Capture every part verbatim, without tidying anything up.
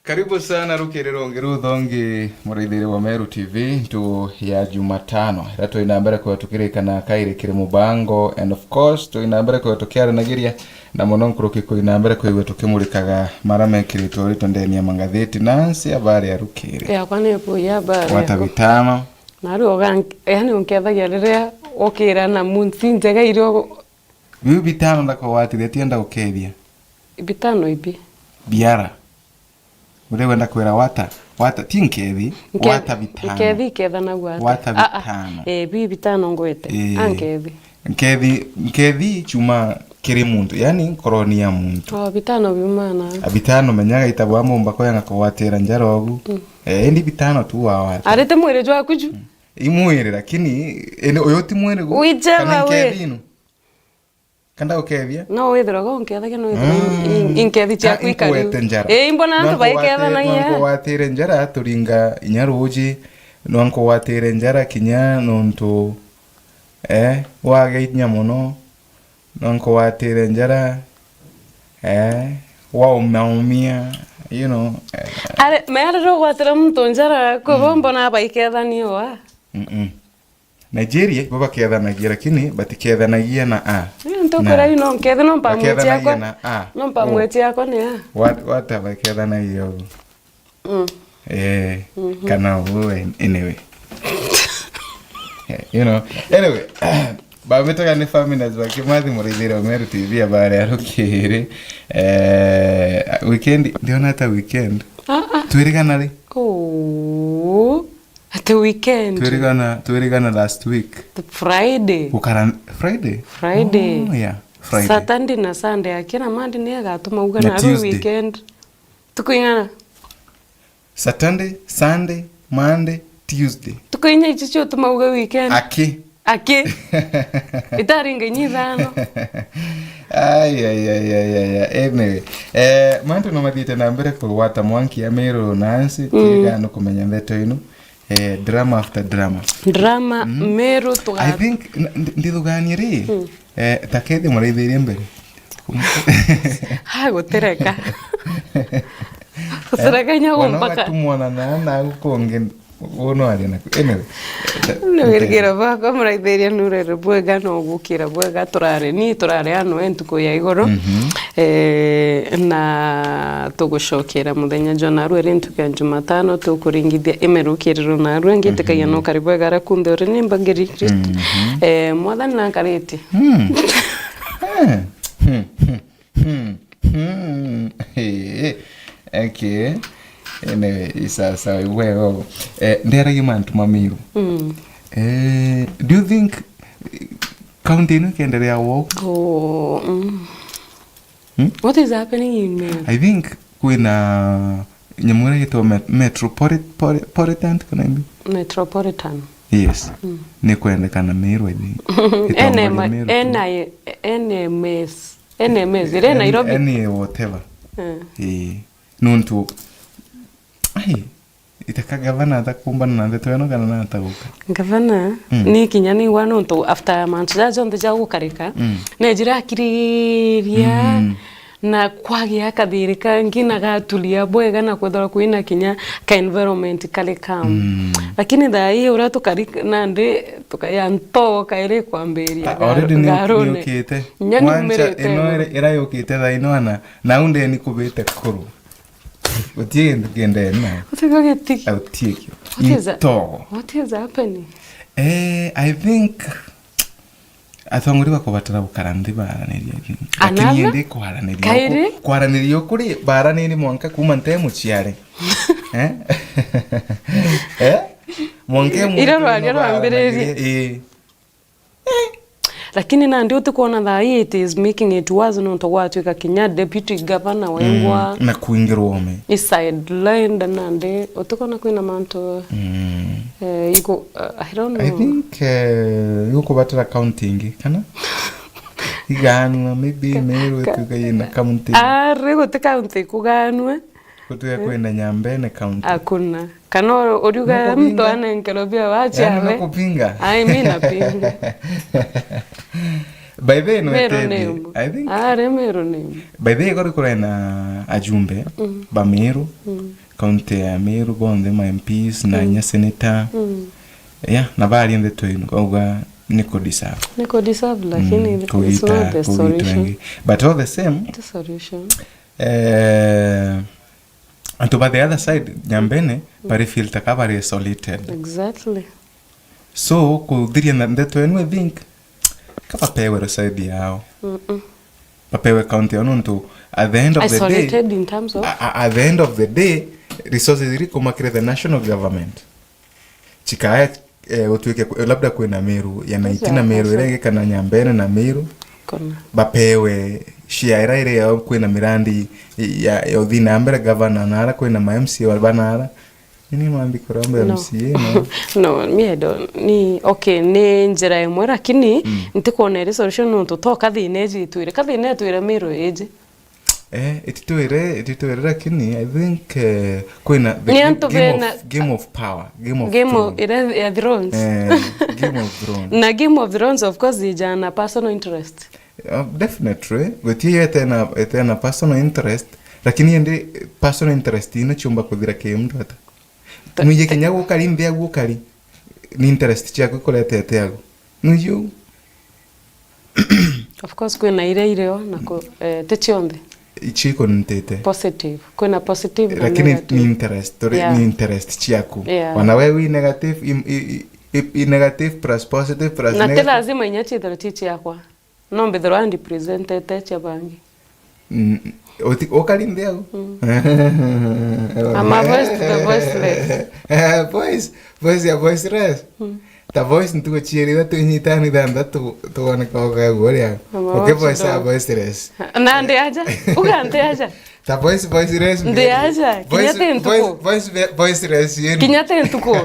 Karibu sana rukiri rungi ruthongi, muraithiri wa Meru T V, ntu ya Jumatano. Ira twi na mbere kwithirwa tukirikana kairi kiri mubango, and of course, twi na mbere kwithirwa tukiaranagiria, na muno nkuruki kwi na mbere kwithirwa tukimurikaga mara mekiritwe uritwe ndeni ya mangathiti, na nsi habari ya rukiri. Yakwa ni kuya habari. Wata yaku. Bitano. Na riu ugan-, yani unkethagia riria ukira na mood injega irio. Biu bitano ndakugwatithia, tienda ukethia. Bitano ibi. Biara. Uria wenda kwira wata, wata, ti nkethi, Nke-, wata bitano. Nkethi ikethanagua ata? Wata Ah, ah. bitano. Eh, bi bitano ngwete. Eh. Ah, nkethi. Nkethi, nkethi chuma kiri muntu, yani nkoroni ya muntu. Oh, bitano biumana. A bitano menyaga itabo amomba koyanga kugwatira njara ogu. Mm. Eh, indi bitano tu wawata. Arite mwiri jwaku ju? Mm. I mwiri, lakini, ene, uyu ti mwiri gu. Whichever kana way. Nkethi inu. Kanda ukethia? No withirwa go nkethagia, no withirwa Mm. in-, in-, inkethi Ka ciaku ikari. Inkuete njara. Ii, imbona antu No nkugwate-, baikethanagia. No nkugwatire njara turinga inya ruji, no nkugwatire njara kinya nontu, eh, wage inya muno, no nkugwatire njara, eh, waumaumia, you know, eh. Are, me are rugwatira muntu njara, kwi bo Mm. mbona baikethania wa? Mm-mm. Nigeria, ibo bakethanagia, lakini batikethanagia na a. Ii, ntukwira Na. Ii, no nkethi, no mpamweti Bakethanagia yakwa. Na a. No mpamweti Oh. yakwa ni a. What, what bakethanagia ugu? Mm. Eh, Mhm. kana ugu, an-, anyway. Eh, you know, anyway, bamitaga ni Faminas ba Kimathi, muraithiri wa Meru T V, habari ya rukiri. Eh, weekend, ndiona ata weekend. Ah, ah. Twirigana ri? Oh. Ati weekend. Twirigana, twirigana last week. The Friday. Gukara Friday? Friday. Oh, yeah. Friday. Saturday na Sunday, akina Monday ni agatuma uga Na na Tuesday. Weekend. Tuku ing'ana? Saturday, Sunday, Monday, Tuesday. Tuku inya ici cio utuma uga weekend. Aki. Aki. Itaringa inya ithano. Ai, ai, ai, ai, ai, ai. Anyway, eh, mantu no mathiite na mbere kugwata mwanki ya Meru na nsi, Mm. tiga no kumenya ndeto ino. Eh, drama after drama. Drama Mm. Meru tuga- I think, n-, ndi-, ndithuganie ri, Mm. eh, ta kethi muraithirie mbere. Ha, gutireka. Gutireka inya Ona gumpaka. Ugatumwa na, na, na gukonge, uno ari na, anyway. Ni wirigiro bwakwa, muraithiria nurere bwega, no gukira bwega, turare ni, turare ano entuku ya igoro. Mhm. Eh, na tugucokera muthenya jwa narua ri ntuku ya Jumatano, tukuringithia imerukiriro narua, ngitikagia Mhm. no kari bwega ara kunthe uri ni mbagiri Kristo. Mhm. Eh, Mwathani nankaritie. Hmm. Eh. Hmm. Hmm. Hmm. Hmm. Eh. Okay. Anyway, sawa sawa, ibwega ugu. Eh, nderagia mantu mamiru. Mm. Eh, do you think, eh, county ino ikenderea wou? Oh, mm. Hmm? What is happening in Meru? I think kwina nyamu iria yitwa met-, metropolit-, poli-, politan kana imbi? Metropolitan. Yes. Mm. Ni kwendekana Meru, I think. Itongoria N M I, Meru tu. N I, N M S. N M S, iria N-, Nairobi. N A whatever. Eh. Eh. Nontu, ai, itaka gavana atakumbana na ndeto ino kana nataguka? Gavana, Mm. ni kinya ningwa nontu after mantu ja jonthe ja gukarika, Mm. nejire akiriria Mm. na kwagia kathiri kangi na gatulia bwega na kwethirwa kwina kinya ka environment kari calm. Mm. Lakini thaa ii uria tukari nandi tukaya nto kairi kwambiria Ah, already ni, ngarune. Niukite. Nya Mwancha niumirite ino uru. Ira, ira yukite thaa ino ana, nau ndeni kubite kuru. Gutie kintu kiendee na. Gutie gitigi. Au tie kio. What is that? Into. What is happening? Eh, I think atongoria bakubatara gukara nthi baranirie, I think. Lakini Another? Indi kwaraniria Kairi? Uku, kwaraniria uku ri, baranirie mwanka kuma nte muciare. Eh? Eh? Mwanka ira mwanka rwaria rwambiririe. Baranirie, eh. Lakini nandi utikwona thaa ii it is making it worse nontu gwatuika kinya deputy governor wengwa Mm, na kuingirwa ome. I sidelined nandi utikona kwina mantu, Mm. eh, iku-, uh, I don't know. I think, eh, igukubatara county ingi, kana? Igaanua, maybe Ka-, Meru ka-, ituika yina county. Ari guti county ikugaanua. Gutuya kwina Nyambene county. Hakuna. Kana uriuga Nukupinga. Mtu anenkerwa bia Yaani wachiawe. Nukupinga. Ai, mi napinga. By the way, no Meru etethie. Nimu. I think Are Meru Nimu. By the way, kuri kuri na ajumbe Mm. ba Meru, Mm. county ya Meru bonthe, ma M Ps na Mm. inya senator. Mm. Yeah, na baria ndeto ino, kauga ni ku deserve. Ni ku deserve, lakini Mm, it's kugita, not the kugita solution. Ingi. But all the same, The solution. eh, antu ba the other side, Nyambene, bari feel ta ka bari isolated. Exactly. So, kuthiria na ndeto enu, I think, ka bapewe side yao. Mm-mm. Bapewe county yao, nontu at the end of the day, Isolated in terms of? a- a- at the end of the day, resources iri kuma kiri the national government. Chikaya, eh, utuike ku- labda kwina Meru ya Naiti na Meru iria ingi kana Nyambene na Meru, Kuna. bapewe share iria iri yao, kwina mirandi ya, ya uthii na mbere, governor na ara kwina ma M C A bana ara. Nini mambi kuromba No. M C A, no? No, me I don't, ni, okay, ni njira imwe, lakini Mm. ntikwona iri solution nontu to kathina iji itwire. Kathina itwire Meru iji. Eh, ititwire, ititwire, lakini I think, eh, kwina the Ni game, antu game bena of, game of power, game of Game of, throne. ira ya Thrones. Eh, Game of Thrones. Na Game of Thrones, of course, ijana personal interest. Uh, definitely. Gutiyo etena, etena personal interest, lakini indi personal interest ino ciumba kuthira ki mtu ata. Ta- Mwije kinya gukari nthi agu ukari, ni interest ciaku ikuretete agu. Nuju? Of course, kwina iria irio na ku, eh, ti cionthe. Icio ikunitite. Positive. Kwina positive na Lakini ni negative. Interest, tori Yeah. Ni interest ciaku. Yeah. Ona we wi negative, i, i, i, i negative plus positive plus Na ti negative. Lazima inya ciithirwe ci ciakwa. No mbithirwa ndipresentete cia bangi. Mm, uti-, ukari nthi au? Mm. I'm a voice to the voiceless. Eh, voice, voice ya voiceless. Ta voice ntuku ciiri ithatu inyitani ithanthatu tuoneka ugagu uria. I'm a Okay, voice ya watchdog. Voiceless. Na ndi aja. Uga ndi aja. Ta voice, voiceless. Ndi aja. Kinya ti ntuku. Voice, voice, voiceless yenu. Kinya ti ntuku.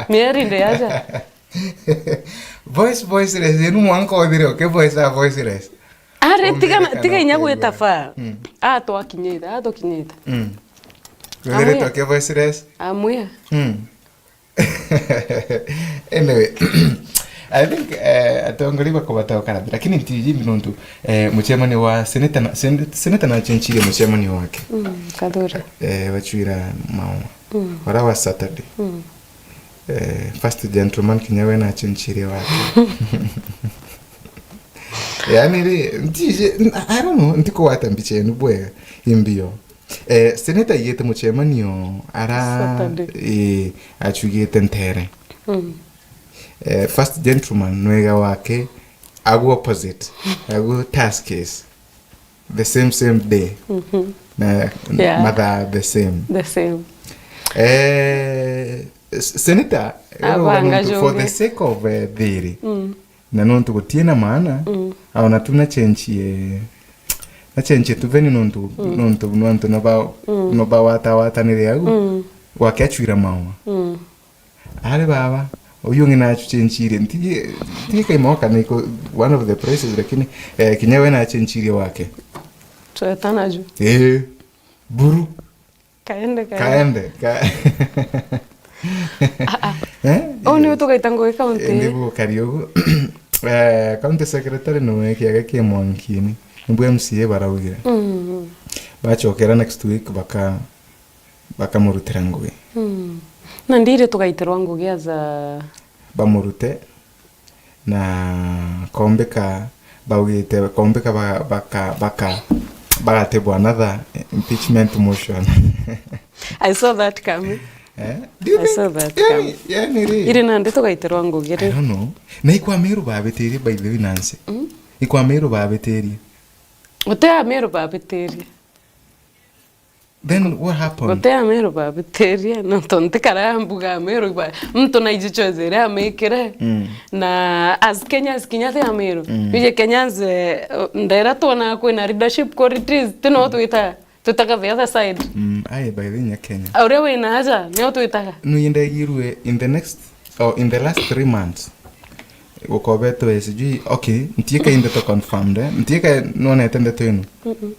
Mieri ndi aja. Voice, voiceless yenu mwanka uthire, okay, voice ya voiceless. Are Ombe tiga na- kana tiga inya ukwigua. Gwita faa. Mm. A twakinyite, a tukinyite. Mm. Amwe. Wethirite okay, voiceless. Amwe. Mm. Anyway, I think, eh, atongoria bakubata gukarathira, lakini ntiji nontu, eh, mucemanio wa senator na, sen-, senator na achenchirie mucemanio wake. Mm, Kathuri. Eh, bachwira maua. Mm. Ora wa Saturday. Mm. Eh, first gentleman kinya we na achenchirie wake. Yani ri, ntiji, I don't know, ntikugwata mbicha enu bwega, imbio. Eh, senator aigite mucemanio ara, Saturday. Eh, achugite ntere. Mm. Eh, first gentleman nwega wake, agu opposite, agu task case. The same, same day. Mhm. Na Yeah. mathaa the same. The same. Eh, s-, senator, Abanga nontu for jungi. The sake of, eh, thiri. Mm. Na nontu gutie na maana, Mm. aona tu nachenchie, nachenchie tu veni nontu, nontu, nontu no ba, no ba wata, watanire au, Mm. wake achwira maua. Mm. Ari baba, uyu ungi nachuchenchirie, nti, nti kaimoka ni ku-, one of the places, lakini, eh, kinya we nachenchirie wake. Twetana ju. Eh, buru. Kaende, kaende. Kaende, ka- Eh? Uu ni Yes. utugaita ngugi county. Eh, ni gukari ugu. Eh, county secretary no wekiaga ki mwankini. Nibwo M C A baraugire. Mm. Bachokera next week baka-, bakamurutira ngugi. Mm. Na ndiri tugaitirwa ngugi as a Bamurute. Na kombika baugite, kombika ba-, baka-, baka-, bagatebwa another impeachment motion. I saw that coming. Eh? Do you I think, saw that yani, coming. Yani ri? Iri nandi tugaitirwa ngugi I ri? Don't know. Na ikwa Meru babitirie, by the way, Nancy. Mm. Ikwa Meru babitirie. Uti a Meru babitirie. Then what happened? Uti a Meru babitirie, nontu ntikara mbuga a Meru ba, mtu na ijicho zire amikire. Mm. Na as Kenyans kinya ti a Meru. Mm. Ije Kenyans, eh, ndera twona kwina leadership qualities, tino twita, twitaga the other side. Mm, ai, by the way, nya Kenya. Uria wina aja, nio twitaga. Nuyindagirwe in the next, or in the last three months. Gukobetwe sijui, okay, ntiika inde to confirmed, eh? Ntiika nonete ndeto ino. Mm-mm.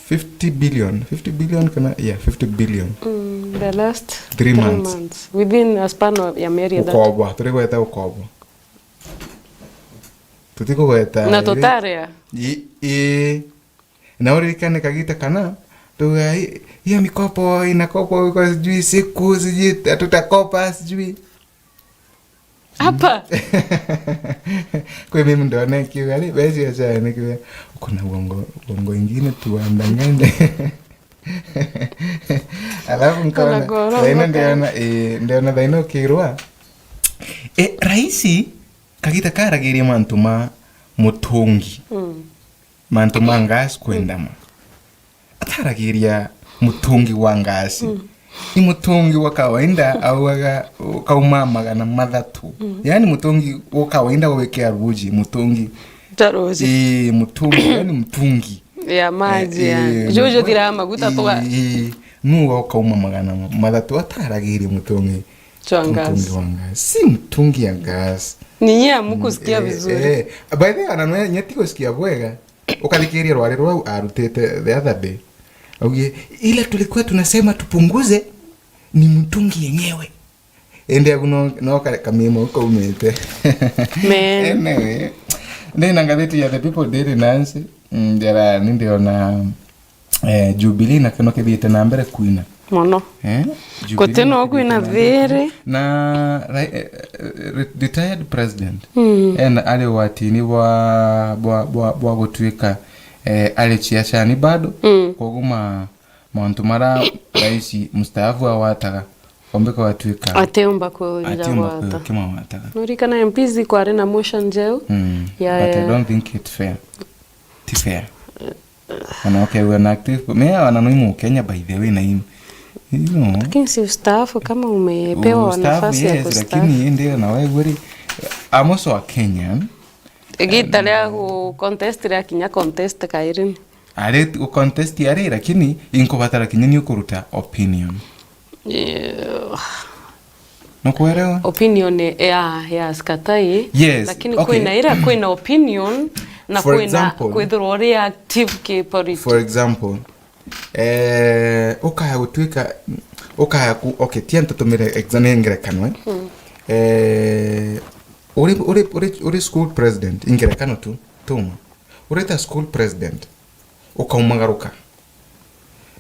Fifty billion, fifty billion kana, yeah, fifty billion. Mm, the last three months. Within a span of ya mieri ithatu. Ukobwa, turi gweta ukobwa. Tutikugweta. Na tutaria. I, i. Na uririkane kagita kana, tuga, "Hi-, hiyo mikopo inakopo kwa sijui siku, sijui hatutakopa, sijui." Hapa. Kwi mimi ndona ikiuga ri, beci acha nikiuga, "Kuna uongo, uongo ingine tu wandang'ane." Alafu nkaona, thaino ndiona, eh, ndiona thaino ukirwa. Eh, raisi, kagita karagiria mantu ma mutungi. Mm. Mantu ma ngasi kwendama. Ataragiria mutungi wa ngasi. Mm. Ni mutungi wa kawaida auaga ukauma magana mathatu. Mm. Yaani mutungi wa kawaida wa wekea ruji, mutungi. Taruji. Ii, mutungi, yaani mutungi. Ya maji, eh, yani. Eh, jojo thira maguta toga. Ii, nu ukauma magana mathatu ataragiria mutungi. Jwa mutungi gas. Wa gas. Si mtungi ya gas. Ninyi amukusikia vizuri. Eh, eh. By the way, ana nwe nyeti gusikia bwega. Ukathikiria rwari rwau arutite the other day. Augie, "Ile tulikuwa tunasema tupunguze ni mtungi yenyewe." Indi agu no, no ka-, kamimo kaumite. Man. Anyway, ndina ngathiti ya The People Daily, Nancy. Mm, ndira, ni ndiona eh, Jubilee nakio no kithiite na mbere kwina. Mono. Eh? Jubilee guti no kwina thiri. Na, ri-, eh, eh, re-, retired president. Mm. Ena ari ugwatini bwa, bwa, bwa, bwa gutuika, eh, ari ciacani bado. Mm. Koguo ma-, mauntu mara raisi mustaafu awataga, ombika watuika atiumba ku-, atiumba ku-, kimawataga. Nurikana M Ps ikwari na motion njeu? Mm. Yeah, but I don't think it's fair. Ti fair. Ona ukeigua na active, me ona no imu Kenya, by the way, na imu. You know. Lakini si ustaafu kama umepewa nafasi ya kustaafu, yes, lakini indi ona wewe ri, I'm also a Kenyan. Igita ria gu contest ria kinya contest kairi ni. Ari gu contest ari, lakini inkubatara kinya ni ukuruta opinion. Yeah. Nukuelewa? Opinion ya, ya sikatai. Yes, lakini okay. Kwina ira, kwina opinion na for kwina example, kwithirwa uri active ki politics. For example, eh, ukaya gutuika, ukaya ku, okay, tia ntutumire exa-, ni ngerekano, eh. Mm. Eh, uri, uri, uri, uri school president, ingerekano tu, tuma. Urita school president, ukaumagaruka.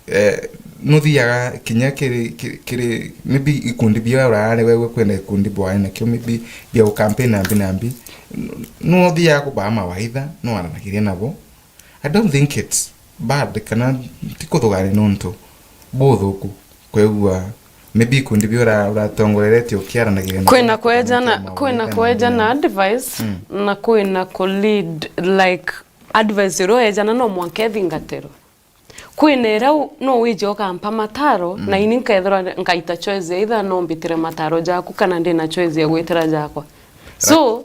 Eh, nuthiaga kinya kiri, kiri, kiri, maybe ikundi bia urari wewe kwenda ikundi bwae nakio, maybe bia ukampeni nambi nambi. N-, nuthiaga kubaa mawaitha, nwaranagiria nabo. I don't think it's bad, kana ti kuthugania nontu buthuku. Kwigua, maybe ikundi bia ura-, uratongoreretie ukiaranagiria nabo, kwina kwejana, kwina kwejana advice, mm, na kwina ku lead, like, advice iria uejana no mwanka ithingatirwe. Kwina iria u-, no wije ukampa mataro, mm, na ini nkethirwa nkaita choice ya either no mbitire mataro jaku kana ndina choice ya gwitira jakwa. So,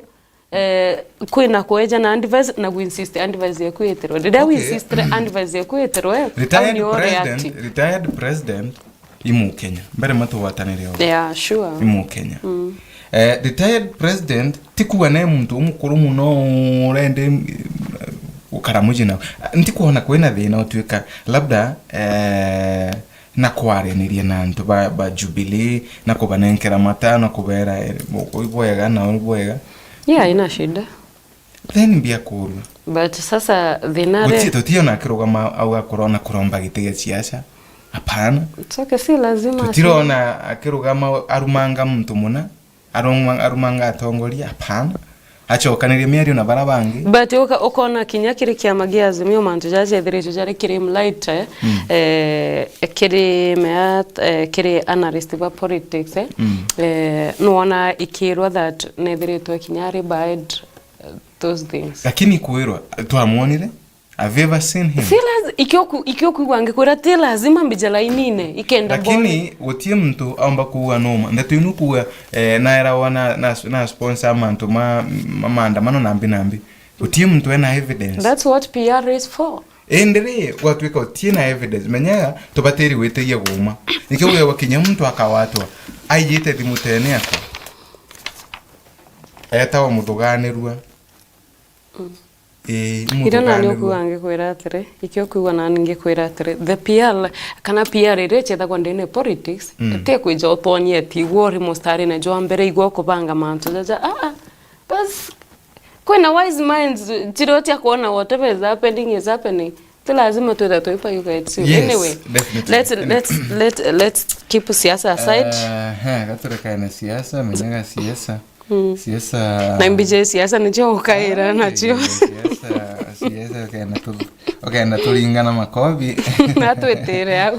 eh, kwina kueja na advice na gu insist advice yaku itirwe. Riria, okay, wi insist advice yaku itirwe, retired au ni ore president, ati. Retired president, i Mukenya. Mbere matugwatanire o. Yeah, sure. I Mukenya. Mm. Eh, retired president, ti kuuga ne muntu umukuru muno urende, eh, gukara muji nao. Ntikwona kwina thina utuika, labda, eh, na kwaraniria na antu ba, ba Jubilee, na kubanenkera mata, na kubera, eh, bwega, na bwega. Yeah, haina shida. Then mbia kurua. But sasa thina ri- guti, tuti ona akirugama au akorona kuromba giti gia siasa. Hapana. It's okay, si lazima. Tutirona akirugama arumanga muntu muna, aruma-, arumanga atongoria, hapana. Acokanirie miario na bara bangi. But uka-, ukona kinya kiri kiama gia Azimio mantu jaja ethiritwe jari kiri mlight, eh, mm, eh, kiri mea, eh, kiri analyst ba politics, eh, mm, eh, nuona ikirwa that nethiritwe kinya ari bad, eh, those things. Lakini kwirwa, twamwonire? Have you ever seen him? Si laz-, ikio ku-, ikio kwigua ngikwira ti lazima mbije lainine, ikenda mbone. Lakini guti muntu aumba kuuga numa. Ndeto inu kuuga, eh, naerawa na, na, na sponsor mantu ma, ma maandamano nambi nambi. Guti muntu ena evidence. That's what P R is for. Indi ri, gwatuika uti na evidence, menyaga tubatiri gwitigia guuma. Nikio gwigagwa kinya muntu akawatwa, aijite thimu tene akwa. Etawa muthuganirua. Mm. Ii, ira nani muthuganirua. Ukuuga ngikwira atiri, ikio ukuigua nani ngikwira atiri, the P R, kana P R iria icethagwa ndene politics, mm, ti kwija utwonyie ati igwe uri mustarine jwa mbere, igwe ukubanga mantu jaja, ah, ah, bas, Kwina wise minds chirotia kuona whatever is happening is happening. Ti lazima twithe twi payu, guys. So, yes, anyway, definitely. Let's, let's, let, let's keep siasa aside. Eh, eh, gaturekane siasa, menyaga siasa. Mm. Siasa. Na mbiji siasa nicio ukaira nacio. Eh, siasa, siasa, ukenda tu, ukenda turingana makobi. Na twitire au.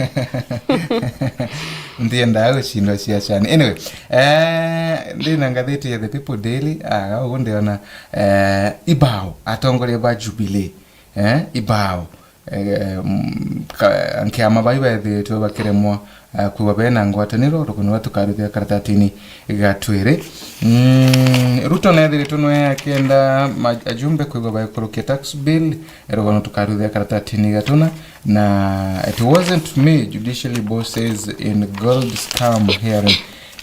Ndiendaa gucindwa siasani. Anyway, eh, ndina ngathiti ya The People Daily, aga ugu ndiona, eh, ibao, atongoria ba Jubilee, eh, ibao, eh, mm, ka-, nkiama bai bethiritwe bakiremwa, eh, kwigwa bena ngwataniro, rugano rwa tukaruthia karatatini ga twiri. Mm, Ruto nethiritwe nwe akenda ma-, ajumbe kwigwa baikurukia tax bill, rugano tukaruthia karatatini ga tuna, na it wasn't me, judiciary bosses in gold scam hearing.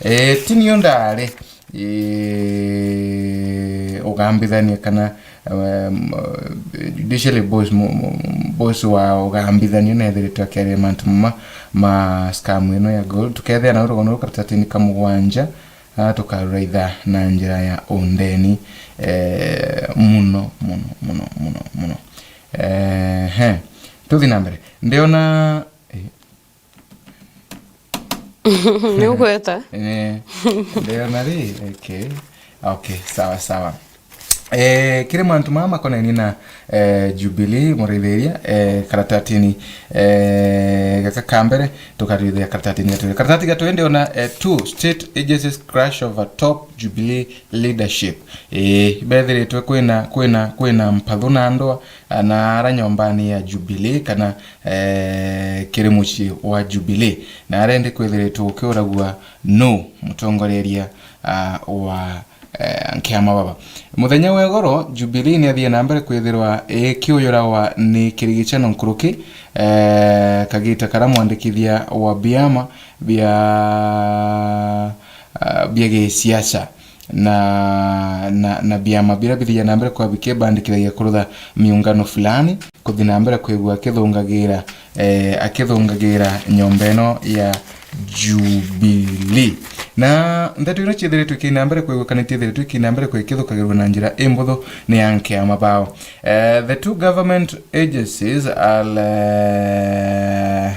Eh, tinio ndari, eh, ugambithania kana, em, judiciary boss, mu-, mu-, boss wa ugambithania nethiritwe akiaria mantu ma, ma scam ino ya gold. Tukethia na rugano ruu karatatini ka mugwanja, a, tukaruraitha na njira ya undeni, eh, muno, muno, muno, muno, muno. Eh, he. Tuthi na mbere. Ndiona, eh, Ni ugweta? Eh, ndiona ri, okay. Okay, sawa, sawa. Eh, kiri mantu mama makonainie na, eh, Jubilee, muraithiria, eh, karatatini, eh, gaka ka mbere, tukarithia karatatini ga twiri. Karatati ga twiri ndiona, eh, two state agencies crash over top Jubilee leadership. Eh, bethiritwe kwina, kwina, kwina mpathu na ndwa, ah, na ara nyombani ya Jubilee kana, eh, kiri mucii wa Jubilee. Na arendi kwithiritwe gukiuragua nu mutongoreria, ah, wa, eh, nkiama baba. Muthenya wa igoro, Jubilee ni athie na mbere kwithirwa ikiuyuragwa ni kirigicano nkuruki, eh, kagita kara mwandikithia wa biama bia, ah, bia gisiasa na, na, na biama biria bithia na mbere kwa bikibandikithagia kurutha miungano fulani. Kuthi na mbere kwigua akithungagira, eh, akithungagira nyomba ino ya Jubilee. Na ndeto ino ciithiritwe ikina mbere kwigua kana itiithiritwe ikina mbere kwikithukagirwa na njira imbuthu ni anke a mabao. Eh, the two government agencies are, eh,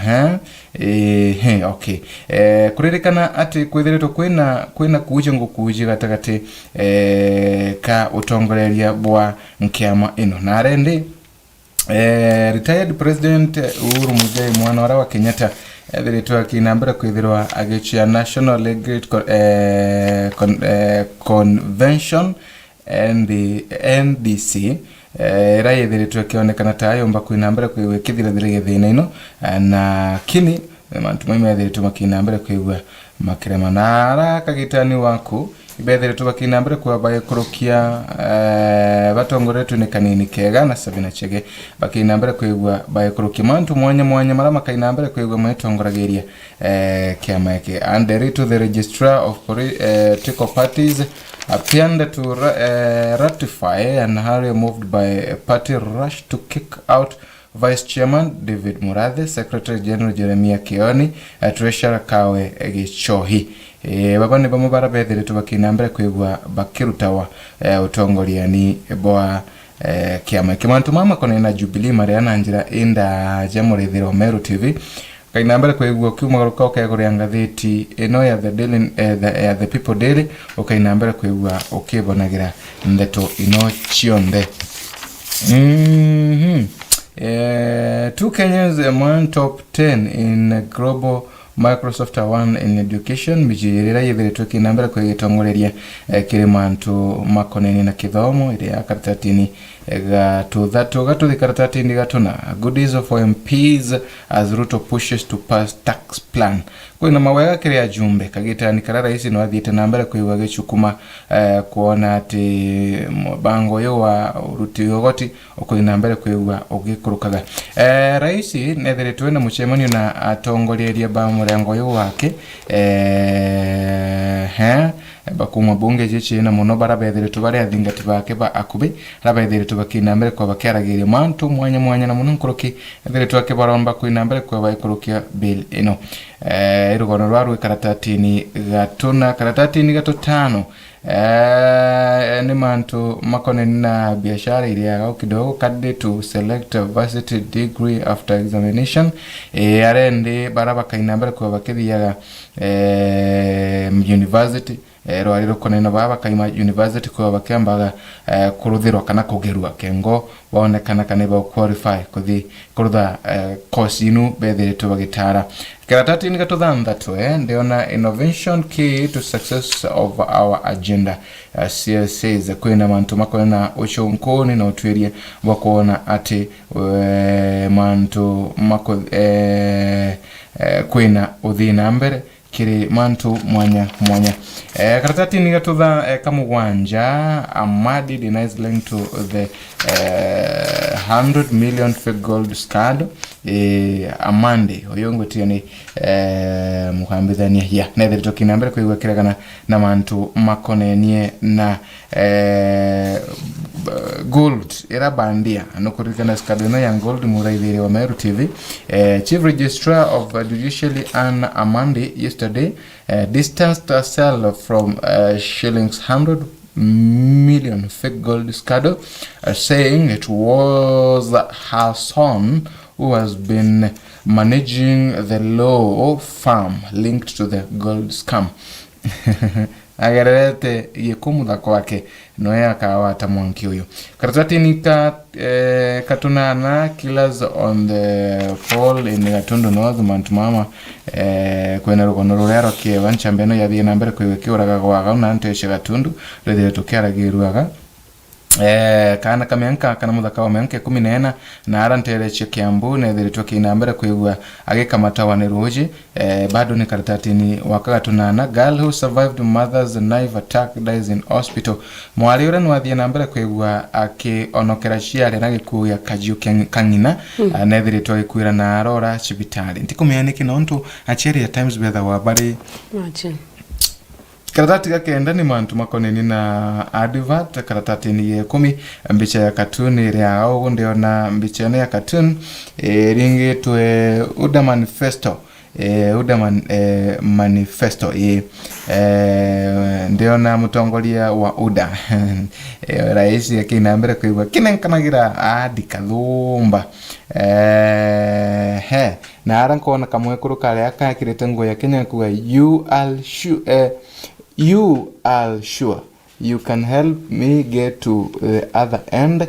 eh, eh, okay. Eh, kuririkana ati kwithiritwe kwina, kwina kuuja ngukuuji gatagati, eh, ka utongoreria bwa nkiama ino. Na arendi, Eh, retired President Uhuru Muigai, mwana ora wa Kenyatta, ethiritwe akina mbere kwithirwa agichia National League Co-, eh, Con-, eh, Convention, N D, N D C, eh, ira yithiritwe ikionekana ta yumba kwina mbere kwigua ikithirathira githina ino, eh, na kini, mantu mau methiritwe makina mbere kwigua makirema. Na ara kagitani waku, ibethiritwe bakina mbere kwa baikurukia, eh, batongoretwe ni Kanini Kega na Sabina Chege, bakina mbere kwigua baikurukia mantu mwanya mwanya mara makaina mbere kwigua maitongoragiria, eh, kiama giki. And the writ to the registrar of poli-, eh, political parties appeared to ra-, eh, ratify and hurry moved by a party rush to kick out Vice Chairman David Murathe, Secretary General Jeremiah Kioni, eh, Treasurer Kawe Gichohi. Eh, baba ni bamwe bara bethiritwe bakina mbere kwigua bakirutawa, eh, utongoriani bwa, eh, kiama. Kimantu mama makonainie na Jubilee maria na njira indaja murithiro Meru T V. Ukaina mbere kwigua ukiumagaruka ukeguria ngathiti ino ya The Daily, eh, the, ya The People Daily, ukaina mbere kwigua ukibonagira ndeto ino cionthe. Mhm. Eh, two Kenyans among top ten in global Microsoft Award in Education, miji iri iria yithiritwe ikina mbere kwigitongoreria, eh, kiri mantu makonainie na kithomo, iri ya karatatini, eh, ga tuthatu, gatuthi karatatini ga tuna, goodies for M Ps as Ruto pushes to pass tax plan. Kwina mawega kiri ajumbe, kagitani karia rais no athiite na mbere kwigua agicukuma, eh, kwona ati mubango uyu wa uruti ugoti ukuthi na mbere kwigua ugikurukaga. Eh, rais nethiritwe na mucemanio na atongoreria ba murengo uyu wake, eh, he, bakuma bunge ici ciina muno bara bethiritwe bari athingati bake ba akubi, bara bethiritwe bakina mbere kwa bakiaragiria mantu mwanya mwanya na muno nkuruki, ethiritwe akibaromba kwina mbere kwa baikurukia bill ino. Eh, irugono rwa rwi karatatini gatuna, karatatini gatutano, Eh, ni mantu makoneni na biashara iriaga kidogo, candidate to select a varsity degree after examination. Eh, arendi bara bakaina mbere kwa bakithiaga, eh, university, eh, rwari rukoneni na baa bakaima university kwa bakiambaga, eh, kuruthirwa kana kugerua kengo bonekana kana iba qualify kuthi kurutha, eh, course inu bethiritwe bagitara. Karatatini gatuthanthatu, eh, ndiona innovation key to success of our agenda. Eh, C S As, kwina mantu makonena ucunkuni na utwirie bwa kwona ati, eh, mantu mako-, eh, eh, kwina uthii na mbere kiri mantu mwanya mwanya. Eh, karatatini gatutha, eh, kamugwanja, Amadi denies link to the, eh, hundred million fake gold scandal. Eh, Amadi, uyu ngwitiria ni, eh, mukambithania. Ya, nethiritwe kina mbere kwigua kiregana na mantu makonenie na, eh, gold ira bandia. Nukuririkana scandal ino ya gold, muraithiria wa Meru T V. Eh, Chief Registrar of Judiciary Anne Amadi yesterday, eh, distanced herself from, eh, shillings hundred million fake gold scandal, eh, saying it was her son who has been managing the law firm linked to the gold scam. Agererete gikumutha kwake, noe akawata mwanki uyu. Karatatini ka, eh, katunana, killers on the prowl in Gatundu North, mantu mama, eh, kwina rugono ruria rwa kiewa, nchamba ino yathie na mbere kwigua kiuraga gwagau na ntecia Gatundu, rwithire tukiaragiruaga. Eh, kaana ka mianka kana muthaka wa mianka ikumi na ina, na ara ntere cia Kiambu, nethiritwe kina mbere kwigua agikamatagwa ni ruuji. Eh, bado ni karatatini wa kagatunana, girl who survived mother's knife attack dies in hospital. Mwari uria nwathie na mbere kwigua akionokera ciari na gikuo gia kajiu kia ng-, ka ng'ina, mm, ah, nethiritwe agikuira na arora cibitari. Ntikumenya niki nontu aciari at times bethagwa bari. Imagine. Karatati ga kenda ni mantu makoneni na advert, karatatini ya ikumi, mbicha ya katuni iria au, ndiona mbicha ino ya katuni, eh, iringitwe UDA manifesto, eh, UDA man-, eh, manifesto, eh, eh, ndiona mutongoria wa UDA, eh, rais akina mbere kwigua kinenkanagira adi kathumba, eh, he, na ara nkona kamwekuru karia kakirite nguo ya Kenya kuga, "You are sure, eh, you are sure you can help me get to the other end."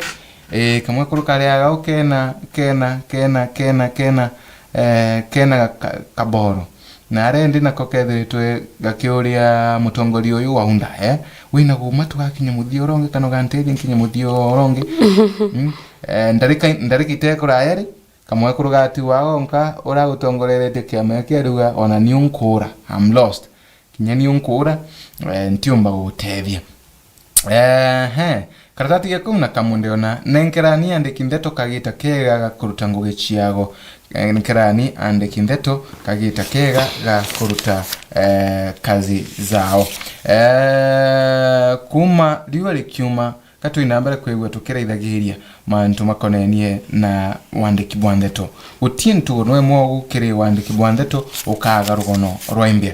Eh, kamwekuru karia gau kena, kena, kena, kena, kena, eh, kena ga-, ka-, kaboro. Na arendi nako kethiritwe gakiuria mutongoria uyu wa UDA, eh, "Wina guma tugakinye muthia urongi kana uganteithia nkinye muthia urongi?" Mm. Eh, ndarika, ndarika itekuraya ri, kamwekuru gatigwa gonka, uria utongoreretie kiama giki ariuga, "Ona ni unkuura, I'm lost. Kinya ni unkuura, eh, ntiumba gugutethia." Ehe, karatati ga ikumi na kamwe ndiona, "Nenkerani andiki ndeto kagita kega ga kuruta ngugi ciago. Eh, nenkerani andiki ndeto kagita kega ga kuruta, eh, kazi zao." Eh, kuma riua rikiuma, ka twina mbere kwigua tukiraithagiria mantu makonenie na wandiki bwa ndeto. Guti ntugo nwe mwogu kiri wandiki bwa ndeto, ukaga rugono rwa imbia.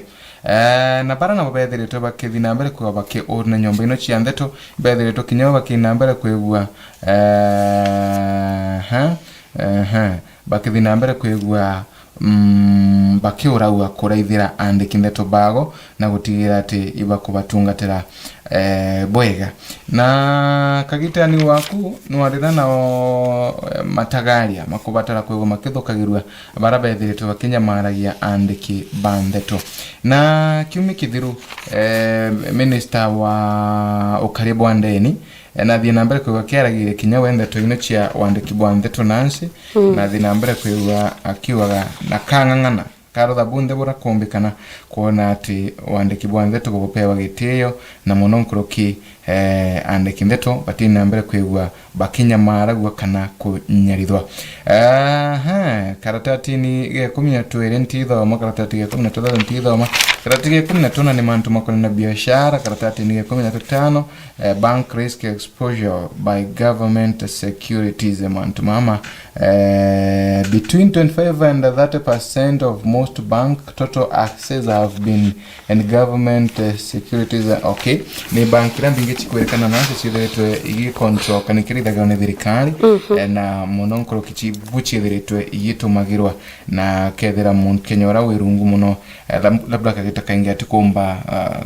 Eh, na bara nabo bethiritwe bakithi na mbere kwigua bakiurina nyomba ino cia ndeto, bethiritwe kinya bo bakithi na mbere kwigua, eh, ha, eh, ha, bakithi na mbere kwigua, mm, bakiuragua kuraithira andiki ndeto bago na gutigira ati ibakubatungatira, eh, bwega. Na kagitani waku nwarira nao, eh, matagaria makubatara kwigua makithukagirua bara bethiritwe bakinyamaragia andiki ba ndeto. Na kiumia kithiru, eh, minista wa ukari bwa ndeni, eh, nathie na mbere kwigua kiaragiria kinya we ndeto ino cia wandiki bwa ndeto nansi, mm, nathie na mbere kwigua akiugaga na kang'ang'ana karutha bunthe bura kumbikana kwona ati wandiki bwa ndeto bugupewa gitio, na mono nkuruki, eh, andiki ndeto bati na mbere kwigua bakinyamaragua kana kunyarithwa. Aha, karatatini ga ikumi na twiri ntithoma, karatati ga ikumi na tuthatu ntithoma, karatati ga ikumi na tuna ni mantu makonena biashara, karatatini ga ikumi na tutano, eh, bank risk exposure by government securities, mantu mama, eh, Between twenty-five and thirty percent of most bank total assets have been and government, eh, securities, eh, okay. Ni bank iria mbingi cikwerekana nacio ciithiritwe igicontrol kana ikirithagirwa ni thirikari, eh, na muno nkuruki ci-, bu ciithiritwe igitumagirwa, na kethira muntu Kenya uria wi rungu muno, eh, lab-, labda kagita kaingi atikumba, ah,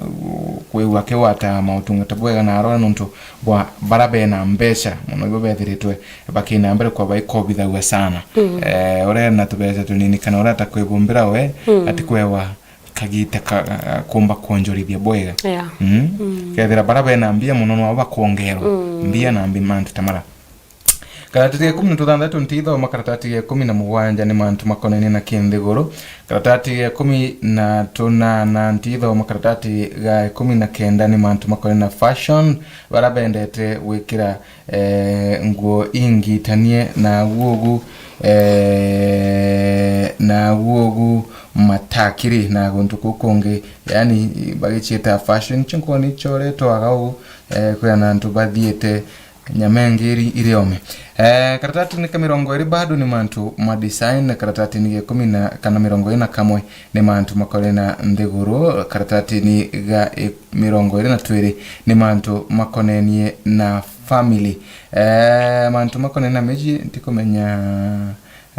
kwigua akigwata mautungata bwega na arora nontu bwa bara bena mbeca muno ibo bethiritwe bakina mbere kwa baikobithagua sana. Eh, uria ena tubeca tunini kana uria atakwibumbira we, atikwewa kagita ka, kumba kwonjorithia bwega. Yeah. Mm. Kethira bara bena mbia muno no bakwongerwa mbia na mbi mantu ta mara. Karatati ga ikumi na tuthanthatu ntithoma, karatati ga ikumi na mugwanja ni mantu makonainie na kinthiguru, karatati ga ikumi na tunana ntithoma, karatati ga ikumi na kenda ni mantu makonainie na fashion, bara bendete gwikira eh, nguo ingitanie na guogu, eh, na guogu matakiri na guntu kuu kungi, yani bagicieta fashion, icio nkuona icoretwaga uu, eh, kwina antu bathiite nyamengiri iriome. Eh, karatati ni ka mirongo iri bado ni mantu ma design, karatati ni ga ikumi na kana mirongo iri na kamwe ni mantu makonene na nthiguru, karatati ni ga i-, mirongo iri na twiri ni mantu makonenie na family. Eh, mantu makonene na miji, ntikumenya,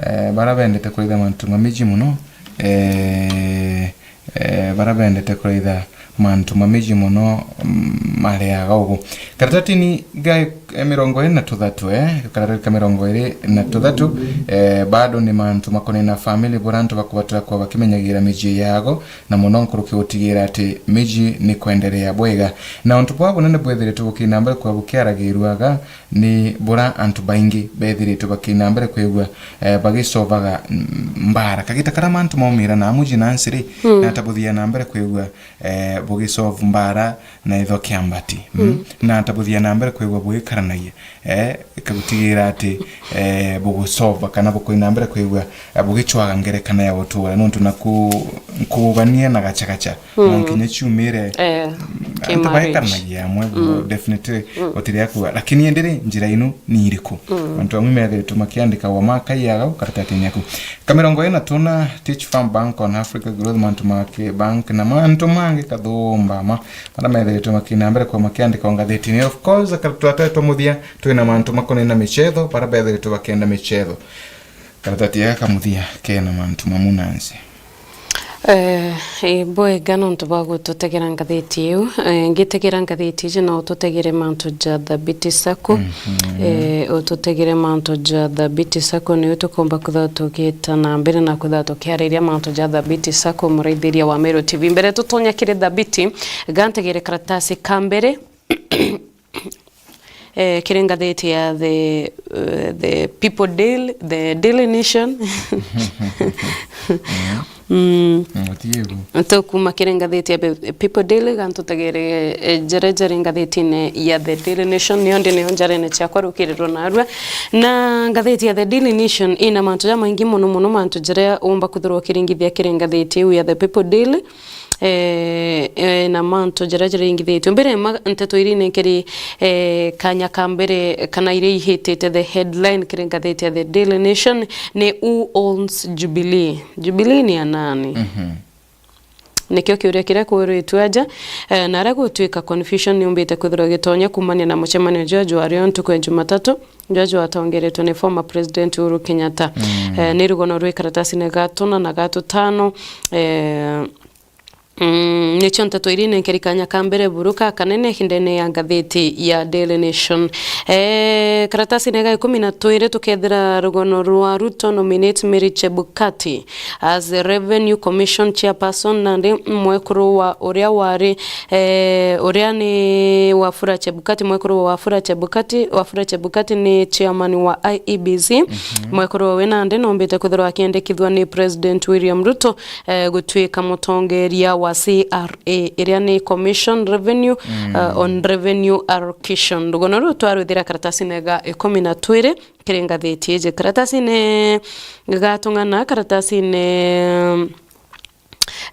eh, bara bendete kuritha mantu ma miji muno, eh, eh, bara bendete kuritha mantu ma miji muno, mm, mariaga ugu. Karatatini ga, eh, mirongo iri na tuthatu, eh, karatati ka mirongo iri na tuthatu, eh, bado ni mantu makonene na family, bura antu bakubatira kwa bakimenyagira miji yago, na muno nkuruki gutigira ati miji ni kwenderea bwega. Na untu bwa bunene bwethiritwe bukina mbere kwa bukiaragirwaga ni bura antu baingi bethiritwe bakina mbere kwigua, eh, bagicovaga, mm, mbara. Kagita kara mantu maumira na muji na nsiri, mm, na tabuthia na mbere kwigua, eh, bugisolve mbara na itho kiambati. Mm. Mm. Na tabuthia na mbere kwigua bugikaranagia. Eh, ikagutigira ati, eh, bugusova kana bukwina mbere kwigua, eh, bugicwaga ngerekano ya gutura, nontu naku nkugania na gacagaca, mm, no nkinya ciumire, eh, mm, antu baekaranagia amwe, mm, definitely, mm, gutiri akua. Lakini indi ri, njira inu ni iriku? Mm. Antu amwe methiritwe makiandika wa makaiaga ukaratatinia ku. Ka mirongo ina tuna, Teach Farm Bank on Africa Growth, mantu ma ki bank na mantu mangi kathumba ma, maria methiritwe makina mbere kwa makiandika o ngathitini. Of course, ka-, twatete twa muthia, twina mantu makonene na michetho, bara bethiritwe bakenda michetho. Karatati gaka ka muthia kena mantu mamu na nsi. Eh, eh, bwega nontu bwa gututegera ngathiti iu. Eh, ngitegera ngathiti iji no ututegere mantu ja Thabiti Sacco. Mhm. Eh, ututegere mantu ja Thabiti Sacco, niu tukomba kwithirwa tugita na mbere na kwithirwa tukiariria mantu ja Thabiti Sacco, muraithiria wa Meru T V. Mbere tutonya kiri Thabiti, ga ntegere karatasi ka mbere. Eh, kiri ngathiti ya the, eh, the People Daily, the Daily Nation. Mm. Mm, utigegu. Tukuma kiri ngathiti ya Pe-, People Daily, ga ntutegere, eh, jaria jari ngathitine ya The Daily Nation, nio ndi nio njarene ciakwa rukirirwa narua. Na ngathiti ya The Daily Nation ina mantu jamaingi muno muno, mantu jaria umba kwithirwa ukiringithia kiri ngathiti iu ya The People Daily. Eh, eh, na mantu jaria jaringithitue. Mbere ma nteto iria inenkeri, eh, kanya ka mbere kana iria ihitite the headline kiri ngathiti ya The Daily Nation ni, "Who owns Jubilee? Jubilee ni ya nani?" Mhm. Nikio kiuria kiria kuuritue aja, eh, na aria gutuika confusion niumbite kwithirwa gitonya kumania na mucemanio jwa jwario ntuku ya Jumatatu, jwa jwatongeretwe ni former President Uhuru Kenyatta. Mm. Eh, ni rugono rwi karatasine ga tuna na ga tutano, eh, Mm, nicio nteto iria inenkeri kanya ka mbere buru ka kanene hindene ya ngathiti ya Daily Nation. Eh, karatasine ga ikumi na twiri tukethira rugono rwa Ruto nominate Mary Chebukati as the Revenue Commission Chairperson, nandi mwekuru wa uria wari, eh, uria ni Wafula Chebukati, mwekuru wa Wafula Chebukati, Wafula Chebukati ni chairman wa I E B C. Mhm. Mwekuru uyu nandi nombite kwithirwa akiendekithua ni President William Ruto, eh, gutuika mutongeria wa C R A, iria ni Commission Revenue, mm, eh, on Revenue Allocation. Rugono ruu twarwithira karatasine ga ikumi na twiri kiri ngathiti iji. Karatasine ga tung'ana, karatasine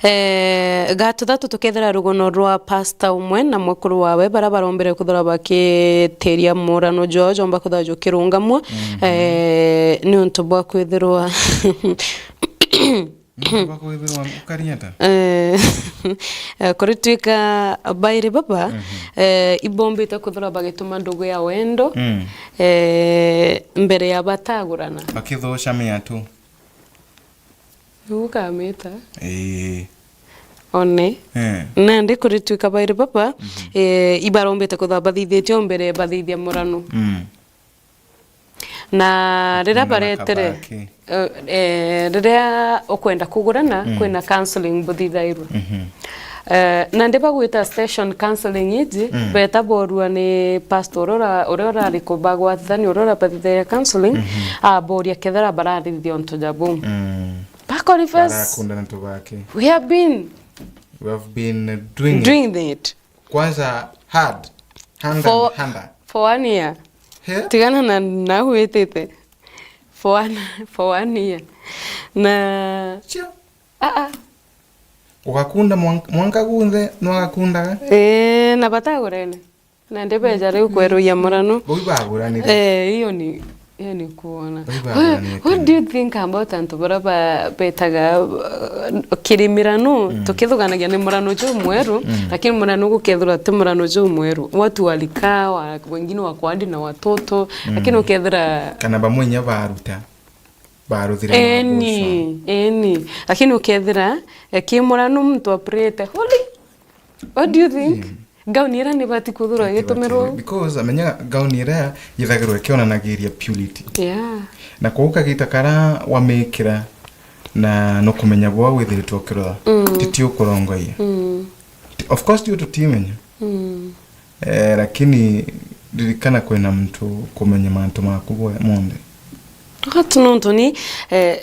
Eh, gatuthatu tukethira rugono rwa pasta umwe na mwekuru wawe, bara barombere kwithirwa bakitiria murano jwao jomba kwithirwa jukirungamwa. Mhm. Eh, ni untu bwa kwithirwa Nontu bwa kwithirwa ukari ata? Eh, eh, kuritwika bairi baba, mhm, eh, ibombite kwithirwa bagituma ndugu ya wendo, mm, eh, mbere ya batagurana. Bakithuca miatu. Niu ukamita. Ii. One. Eh. Nandi kuritwika bairi baba, mhm, eh, ibarombite kwithirwa bathithitie o mbere bathithia murano. Mm. Na riria baretere, eh, eh, riria ukwenda kugurana, mm, kwina counseling buthithairwe. Mhm. Eh, na ndi bagwita session counseling iji, mm, beta borua ni pastor uria ura-, uria urari kubagwatithania, uria urabathithagia counseling, mhm, aboria kethira bararithia untu ja buu. Mm. Ba confess. Barakundana tu bake. We have been, we have been doing it. Doing it. Kwanza hard. Handa, for, handa. For one year. He? Tigana na, na gwitite. For one, for one year. Na cia? Ah, ah. Ugakunda mwan-, mwanka gunthe nwagakundaga? Eh, na batagurene. Na ndibeja riu kweruya murano. Bau baguranire? Eh, hiyo ni Iyo ni kuona. Bau baguranite. What, what do you think about antu bara ba-, betaga, uh, kiri mirano? Mm. Tukithuganagia ni murano jumweru, mm, lakini murano gukethirwa ti murano jumweru. Watu walikaa, wa-, wengine wako hadi na watoto, mm, lakini ukethira kana bamwe inya baruta, baruthire. Eni, eni. Lakini ukethira, eh, ki murano muntu apurite. Holy. What do you think? Mm. Gauni iria nibati kwithirwa igitumirwa? Because amenya gauni iria yithagirwa ikionanagiria purity. Yeah. Na kwou kagita karia wamikira na nukumenya bwa withiritwe ukirora. Mm. Titi ukurongoia. Mm. Ti-, of course, tio tutimenya. Mm. Eh, lakini ririkana kwina muntu kumenya mantu maku bwe-, monthe. Gatu nontu ni, eh,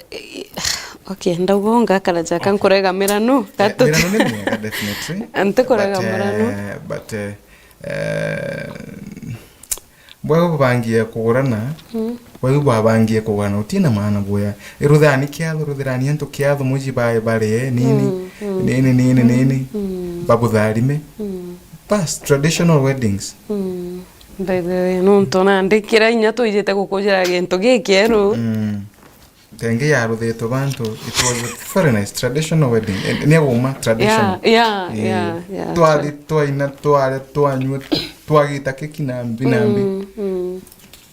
okay, ndauga ungakara jaka. Okay. Nkurega mirano, eh, gatu mirano ni miega, definitely. Ntikurega mirano. But, eh, but, eh, eh, bwega bubangie kugurana, mm, bwega bwabangie kugurana, utina maana buya. Iruthani kiatho, ruthirani antu kiatho, muji bae barie, nini, mm, mm, nini, nini, mm, nini, mm, babutharime. Mm. Bas, traditional weddings. Mm. By the way, nontu nandi kira inya twijite gukujira gintu gikieru. Mm. Tengi yaruthitwe bantu, it was a very nice traditional wedding. Eh, ni aguma traditional. Yeah, yeah, eh, yeah, yeah. Twari, twaina, tware, twanyua, twagita keki na mbi na mbi. Mm, mm.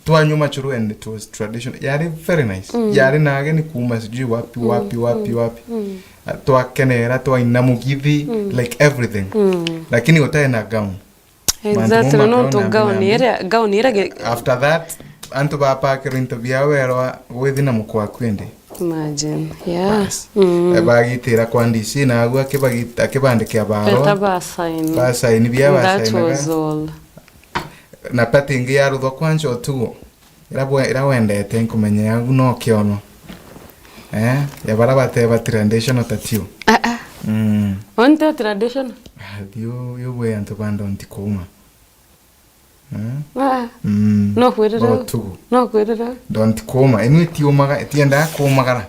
Twanyua machuru and it was traditional. Yari very nice. Mm. Yari na ageni kuma sijui wapi, mm, wapi, wapi, mm, wapi. Mm. Ah, twakenera, twaina mugithi, mm, like everything. Mm. Lakini gutari na gown. Exactly, mantu mau nontu makaona gown nambi iria, gown iria ge- After that, antu bapakirwa into biao berwa gwithi na mukwa kwendi. Imagine, yeah. Bas. Mm. Eh, bagitira kwa D C na agu akibagita-, akibandikia barua. Beta ba sign. Ba sign bia ba sign. That was all. Na pati ingi yaruthwa kwa ncho tugo. Ira bwe-, ira wendete nkumenya yagu no kiono. Eh, ya bara bateba traditional tatio. Ah, ah. Mm. Onto traditional? Ah, yo, yo bwe antu ba don't kuma. Eh? Ah, ah. Mm. No kwirira. Botugu. No kwirira. Don't kuma. Inu itiumaga, itiendaga kumagara.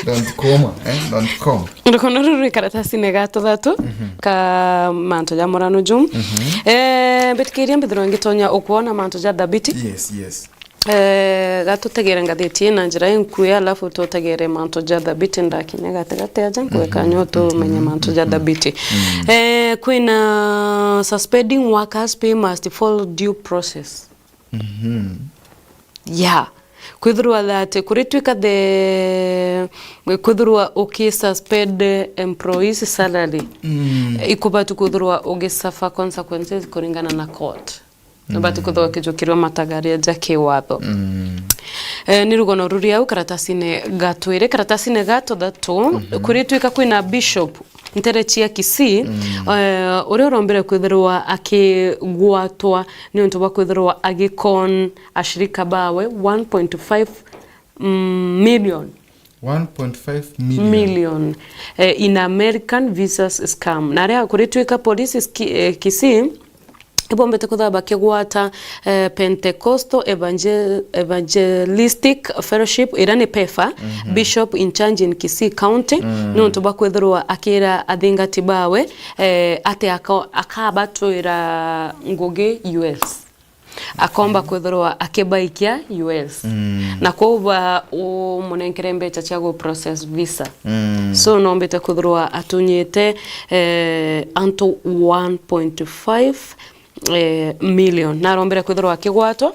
Don't kuma, eh? Don't come. Rukono ruru rwi karatasine ga tuthatu, mhm, ka mantu ja murano ju. Mhm. Eh, mbitikiria mbithirwa ngitonya ukwona mantu ja thabiti. Yes, yes. Eh, gatutegere ngathiti na njira inkui, alafu tutegere mantu ja thabiti ndakinya gatigati aja, nkue, mhm, Kanya tumenye, mhm, mantu ja, mhm, thabiti. Mm. Eh, kwina suspending workers pay must follow due process. Mhm. Yeah. Kwithirwa that, kuritwika the, kwithirwa ukisuspend employees salary, mm, ikubati kwithirwa ugisuffer consequences kuringana na court. Mm. Ubati kwithirwa ukijukirwa matagaria ja kiwatho. Mm. Eh, ni rugono ruria au karatasine ga twiri, karatasine ga tuthatu, mhm, kuritwika kwina bishop ntere cia Kisii, mm, eh, uria urombire kwithirwa akigwatwa ni untu bwa kwithirwa agicon ashirika bawe one point five, mm, million. One point five million. Million, eh, in American visas scam. Na aria kuritwika police ski-, eh, Kisii bombete kwithirwa bakigwata, eh, Pentecostal Evangel-, Evangelistic Fellowship, iria ni pefa, Bishop in charge in Kisii County, niuntu bwa kwithirwa akira athingati bawe, eh, ati aka-, akabatwira ngugi U S. Akomba kwithirwa akibaikia U S. Na kwou ba umunenkere mbeca cia gu process visa. So, nombite kwithirwa atunyite, eh, antu one point five, eh, million. Narombire kwithirwa akigwatwa.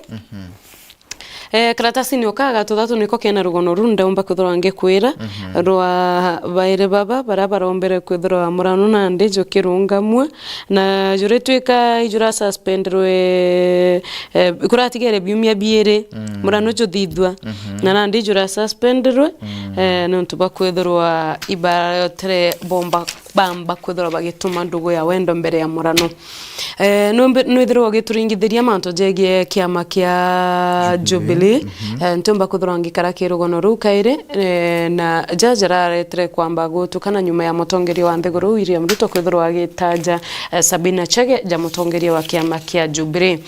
Eh, karatasini o ka ga tuthatu niko kena rugono ruu ndeumba kwithirwa ngikwira. Rwa bairi baba baria barombere kwithirwa murano nandi jukirungamua, na juritwika ijura suspenderwe, eh, kuratigere biumia biiri murano juthithua. Na nandi jura suspenderwe, eh, niuntu bwa kwithirwa ibatere bomba bamba kwithirwa bagituma ndugu ya wendo mbere ya murano. Eh, nwithirwa ugituringithiria mantu jegie kiama kia Jubilee. Eh, ntiumba kwithirwa ngikara kirugono ruu kairi, eh, na jaja raretere kwamba gutukana nyuma ya mutongeria wa nthiguru William Ruto kwithirwa agitaja, eh, Sabina Chege ja mutongeria wa kiama kia Jubilee.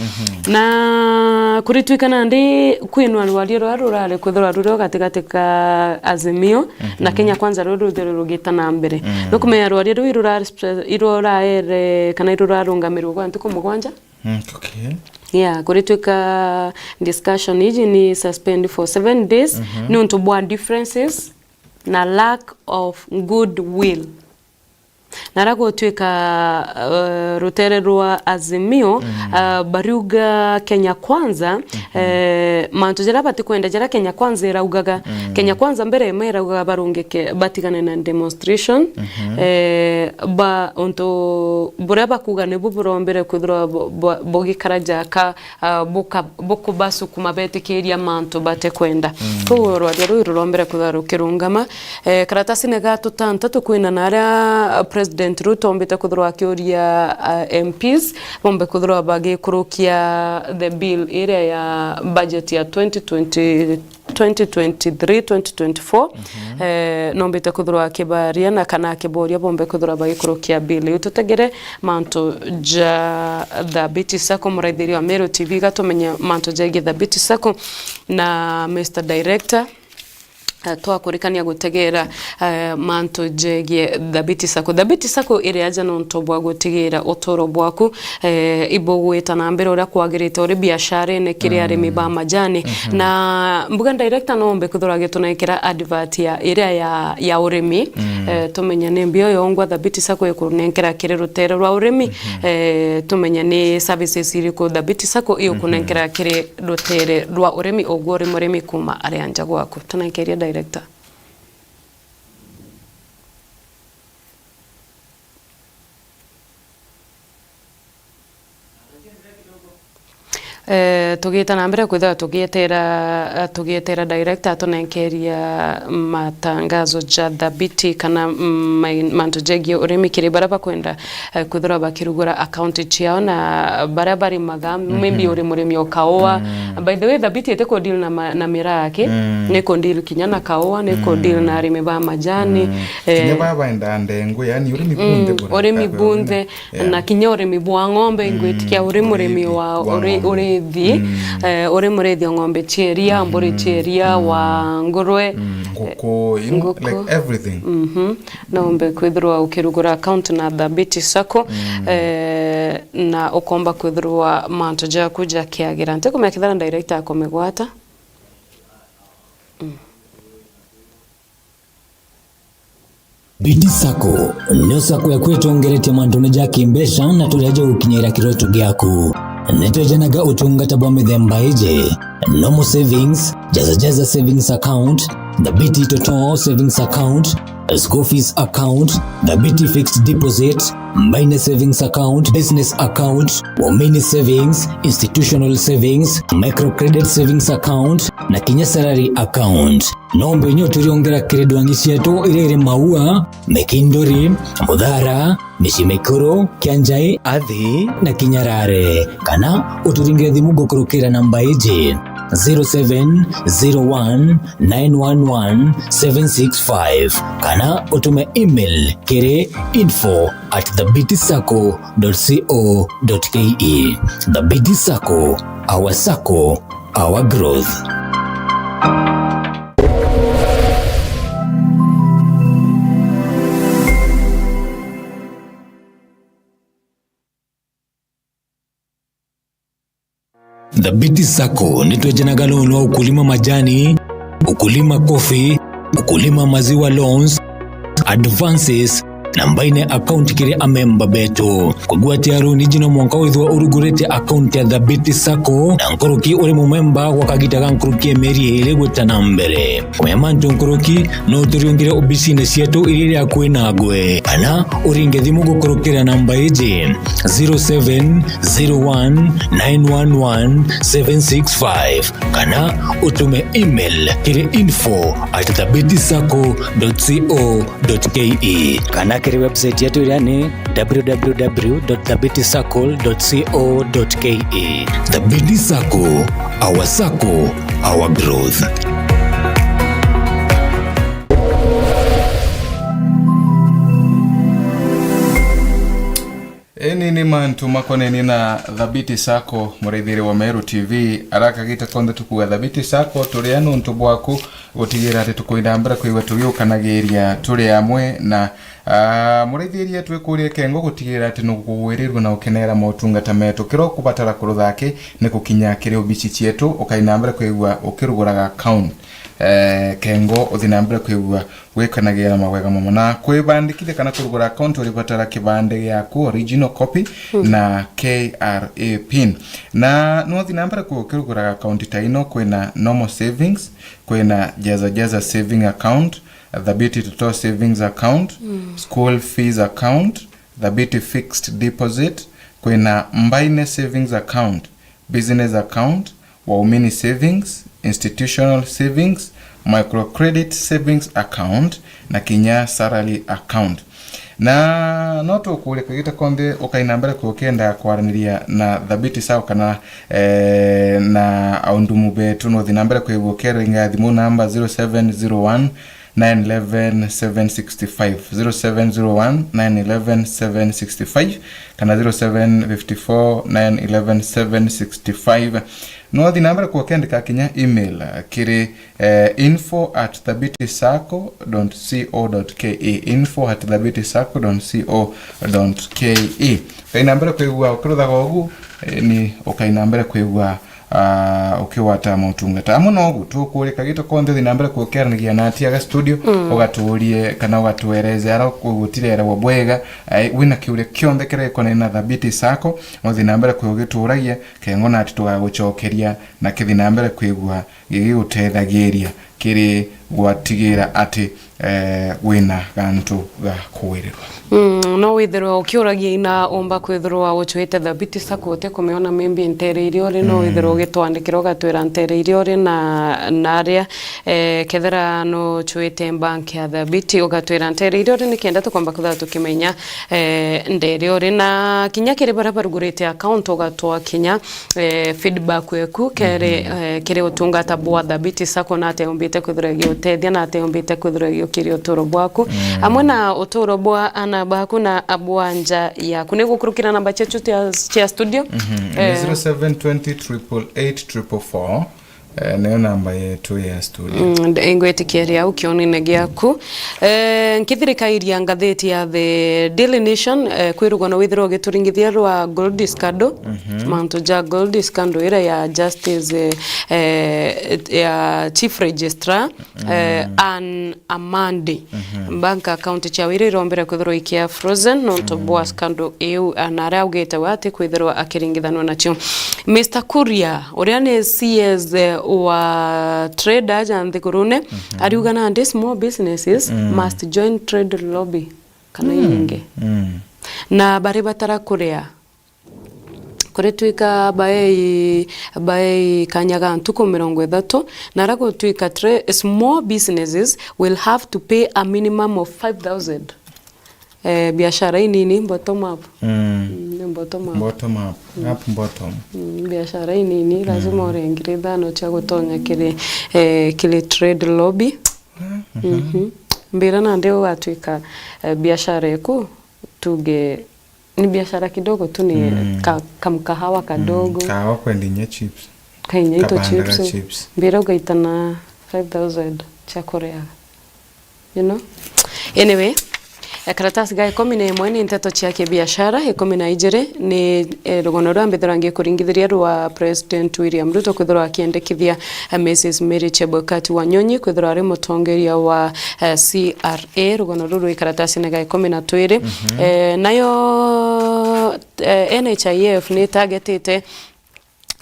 Na kuritwika nandi kwinwa rwaria rwa rurari kwithirwa rurio gatigati ka Azimio na Kenya Kwanza ruu ruthire rugita na mbere. Nukumenya rwaria ruu irura-, iruraere kana irurarungamirwe gwa ntuku mugwanja? Mm, okay. Yeah, kuritwika discussion iji ni suspend for seven days niuntu bwa differences na lack of goodwill. Na ara gutwika, eh, rutere rwa Azimio, eh, bariuga Kenya Kwanza, eh, mantu jaria batikwenda jaria Kenya Kwanza iraugaga. Kenya Kwanza mbere imwe iraugaga barungike, batigane na demonstration. Eh, ba, untu buria bakuga nibu burombire kwithirwa bu-, bu-, bugikara jaka, ah, buka-, bukubasukuma betikiria mantu batekwenda. Kwou rwaria ruu rurombere kwithirwa rukirungama. Eh, karatasine ga tutantatu kwina na aria, ah, President Ruto ombite kwithirwa akiuria, ah, M Ps bombe kwithirwa bagikurukia the bill iria ya budget ya twenty twenty, twenty twenty-three, twenty twenty-four. Eh, nombite kwithirwa akibaria na kana akiboria bombe kwithirwa bagikurukia bill iu. Tutegere mantu ja Thabiti Sacco, muraithiria wa Meru T V, gatumenye mantu jegie Thabiti Sacco na Mister Director. Eh, twakurikania gutegera, eh, mantu jegie Thabiti Sacco. Thabiti Sacco iri aja nontu bwa gutigira uturo bwaku, eh, ibugwita na mbere uria kwagirite uri biasharene kiri arimi ba majani. Na mbuga director nombe kwithirwa agitunenkera advert ya iria ya, ya urimi. Eh, tumenye ni mbio yongwa Thabiti Sacco ikunenkera kiri rutere rwa urimi. Eh, tumenye ni services iriku Thabiti Sacco ikunenkera kiri rutere rwa urimi, uguo uri murimi kuma aria nja gwaku. Tunenkeria director. Eh, tugita na mbere kwithirwa tugietera, tugietera director atunenkeria matangazo ja Thabiti kana, mm, mai-, mantu jegie urimi kiri baria bakwenda, eh, kwithirwa bakirugura account ciao na baria barimaga, maybe uri murimi o kaua. By the way, Thabiti iti ku deal na ma-, na miraa ki, ni ku deal kinya na kaua, ni ku deal na arimi ba majani. Kinya eh, baa baendaa ndengwa, yani urimi bunthe bura-, urimi bunthe, yeah, na kinya urimi bwa ng'ombe, ingwitikia uri murimi wa uri-, urithi, eh, uri murithi wa ng'ombe cia iria, mburi cia iria, wa ngurwe, nguku, you know, nguku, like everything. Nombe kwithirwa ukirugura account na Thabiti Sacco, eh, na ukomba kwithirwa mantu jaku jakiagira. Ntikumenya kethira director akumigwata. Thabiti Sacco nio sacco yaku itongeretie mantune ja kimbeca na turia jagukinyira kiroto giaku. Nitwejanaga utungata bwa mithemba iji: normal savings, jaza jaza savings account, Thabiti Toto savings account, school fees account, Thabiti fixed deposit, Mbaine savings account, business account, Waumini savings, institutional savings, microcredit savings account, na kinya salary account. Nombe nyo turiongera kiri ndwangi cietu iria iri Maua, Mikinduri, Muthara, Micii Mikuru, Kianjai, Athi na Kinyarare. Kana uturingire thimu gukurukira namba iji: zero seven zero one nine one one seven six five, kana utume email kiri info at thabiti sacco dot co dot ke. Thabiti Sacco, our sacco, our growth. Thabiti Sacco ni twejanaga loan wa ukulima majani, ukulima coffee, ukulima maziwa loans, advances, na mbaine account kiri amemba betu. Kugwatia loan iji no mwanka withwa urugurite account ya Thabiti Sacco na nkuruki uri mumemba gwa kagita ga nkuruki ya mieri iri gwita na mbere. Kumenya mantu nkuruki, no turiungire obisine cietu iria iri akui nagwe, kana uringe thimu gukurukira namba iji, zero seven zero one nine one one seven six five, kana utume email kiri info at thabiti sacco dot co dot ke, kana kiri website yetu iria ni w w w dot thabiti circle dot co dot ke. Thabiti Sacco, our sacco, our growth. Eni ni mantu makonenie na Thabiti Sacco, muraithiri wa Meru T V, arakagita konthe tukuga Thabiti Sacco, turi a nuntu bwaku, gutigira ati tukwenda mbere kwigua tugiukanagiria turi amwe na, ah, muraithiria twikurie kengo gutigira ati nukugwirirua na ukenera motungata metu. Kira ukubatara kurutha aki ni gukinya kiri obici cietu, ukaina mbere kwigua ukiruguraga account. Eh, kengo uthi na mbere kwigua gwikanagira na mawega mamo. Na kwibandikithia kana kurugura account uribatara kibande giaku, original copy, na K R A pin. Na no uthi na mbere kwigua ukiruguraga account ta ino, kwina normal savings, kwina Jaza Jaza saving account, Thabiti Total savings account, school fees account, Thabiti fixed deposit, kwina Mbaine savings account, business account, Waumini savings, institutional savings, microcredit savings account, na kinya salary account. Na no tukurie kagita konthe ukaina mbere kwi ukenda kwaraniria na Thabiti Sacco kana, eh, na aundumu betu, no uthi na mbere kwigua ukiringa thimu namba zero seven zero one nine eleven seven sixty five, zero seven zero one nine eleven seven sixty five, kana zero seven fifty four nine eleven seven sixty five. No uthi na mbere kwigua ukiandika kinya email, eh, kiri eh, info at thabiti sacco dot co dot ke, info at thabiti sacco dot co dot ke. Ukaina mbere kwigua ukiruthaga ugu, eh, ni ukaina mbere kwigua, ah, ukigwata motungata. Amwe na ugu, tukurie kagita konthe uthi na mbere kwigua ukiaranagia na ati aga studio, ugaturie kana ugatwereze ara gutireragwa bwega, eh, wina kiuria kionthe kiria gikonania na Thabiti Sacco, no uthi na mbere kwigua ugituragia, kengo na ati tugagucokeria na kithi na mbere kwigua gigigutethagiria kiri gwatigira ati, eh, wina gantu ga kugwirirwa. Mm, no withirwe ukiuragia ina umba kwithirwa ucwite Thabiti Sacco utikumiona, maybe ntere iria uri, no withirwe ugitwandikira ugatwira ntere iria uri na, na aria, eh, kethira no ucwite bank ya Thabiti ugatwira ntere iria uri, nikenda tukomba kwithirwa tukimenya, eh, ntere iria uri. Na kinya kiri baria barugurite account ugatwa kinya eh, feedback yeku kere, eh, kiri utungata bwa Thabiti Sacco, na ate umbite kwithirwa igiutethia, na ate umbite kwithirwa igiukiria uturo bwaku, amwe na uturo bwa ana baku na bwa nja yaku. Ni gukurukira namba cietu cia, cia studio. Mhm. Ni eh, zero seven twenty triple eight triple four. Eh, niyo namba yetu ya studio. Mm, ingwitikiria au kionene giaku. Eh, nkithirikairia ngathiti ya The Daily Nation, eh, kwirugwa no withirwa ugituringithia rwa gold scandal, mantu ja gold scandal ira ya Justice, eh, eh, ya Chief Registrar, eh, Anne Amandi. Bank account ciawe iria irombire kwithirwa ikia frozen nontu bwa scandal iu, na aria augite we ati kwithirwa akiringithanwa nacio. Mister Kuria, uria ni C S wa trade aja nthigurune, ariuga nandi small businesses must join trade lobby kana inyingi. Na bari batara kuria. Kuri twika baei, baei kanya ga ntuku mirongo ithatu, na ara gutwika tre-, small businesses will have to pay a minimum of five thousand. Eh, biashara inini, bottom up. Mm. Mm, ni Bottom up. Bottom up, up bottom. Mm, biashara inini, lazima Mm. ore ngiri ithano cia gutonya kiri, eh, kiri trade lobby. Ah, mhm. Mhm. Mbira nandi ugatwika, eh, biashara eku, tuge, ni biashara kidogo tu, ni Mm. ka-, kamkahawa kadogo. Mm, kahawa kwendinya chips. Kainya ito Kabandaga chips. chips. Mbira ugaitana five thousand cia kuriaga. You know? Anyway, eh, karatasi ga ikumi na imwe ni nteto cia kibiashara, ikumi na ijiri ni, eh, rugono rwa mbithira ngikuringithiria rwa President William Ruto kwithirwa akiendekithia, eh, Missus Mary Chebukati Wanyonyi kwithirwa ari mutongeria wa, eh, C R A. Rugono ruru rwi karatasine ga ikumi na twiri. Mhm. Eh, nayo, eh, N H I F ni targetite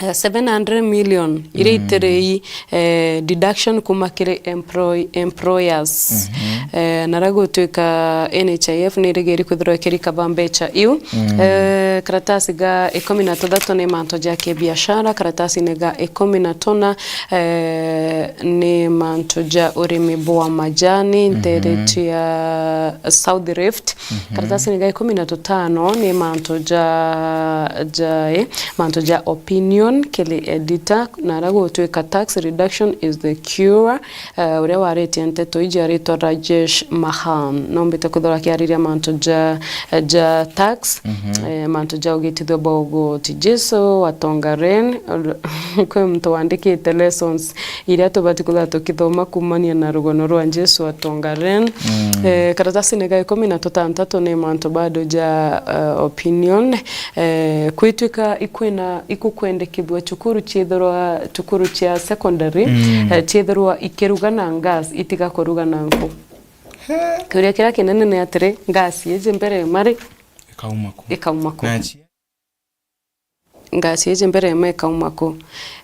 eh, seven hundred million iria Mm. itirei, eh, deduction kuma kiri employ-, employers. Mhm. Eh, na ra gutwika N H I F ni irigiri kwithirwa ikirikava mbecha iu. Mm. Eh, karatasi ga ikumi na tuthatu ni mantu ja kibiashara, karatasine ga ikumi na tuna, eh, ni mantu ja urimi bwa majani, Mhm. ntere cia South Rift. Mhm. Karatasine ga ikumi na tutano ni mantu ja, ja, eh, mantu ja opinion kiri editor, na ara gutwika tax reduction is the cure. Eh, uria waritie nteto iji aritwa Rajesh Mahan. Nombite kwithirwa akiariria mantu ja, ja tax, Mhm. eh, mantu ja ugitithua bwa ugoti. Jesu wa Tongaren, kwi muntu wandikite lessons iria tubati kwithirwa tukithoma kumania na rugono rwa Jesu wa Tongaren. Mm. Eh, karatasine ga ikumi na tutantatu ni mantu bado ja, eh, opinion. Eh, kwitwika ikwina, ikukwendekithua cukuru ciithirwa, cukuru cia secondary, Mm. eh, ciithirwa ikiruga na gas, itiga kuruga na nku. He. Kiuria kiria kinene ni atiri, gas iji mbere mari Ikauma ku? ikauma ku? Na ci- Ngasi iji mbere ema ikauma ku?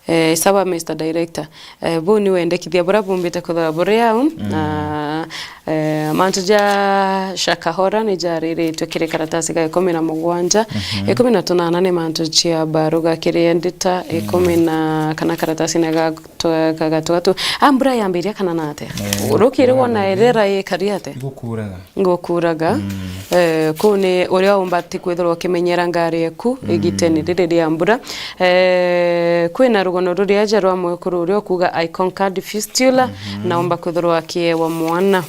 Eh, sawa, Mister Director. Eh, buu ni wendekithia buria bumbite kwithirwa buri au, Mm. na, eh, mantu ja Shakahola ni jariritwe kiri karatasi ga ikumi na mugwanja. Mhm. Ikumi na tunana ni mantu cia baruga kiri endita, Mm. ikumi na kana karatasi na ga twa-, ka-, ga tugatu. Ah, mbura yambiria kana na atia? Eh, Rukiri mbura wona yambiria. Erera ikari atia? Igukuraga. Ngukuraga. Mm. Eh, kuu ni uria umbati kwithirwa ukimenyera ngari eku Mm. igitene riri ria mbura. Eh, kwina rugono ruria aja rwa mwekuru uria ukuga I conquered fistula, Mhm. na umba kwithirwa akiewa mwana.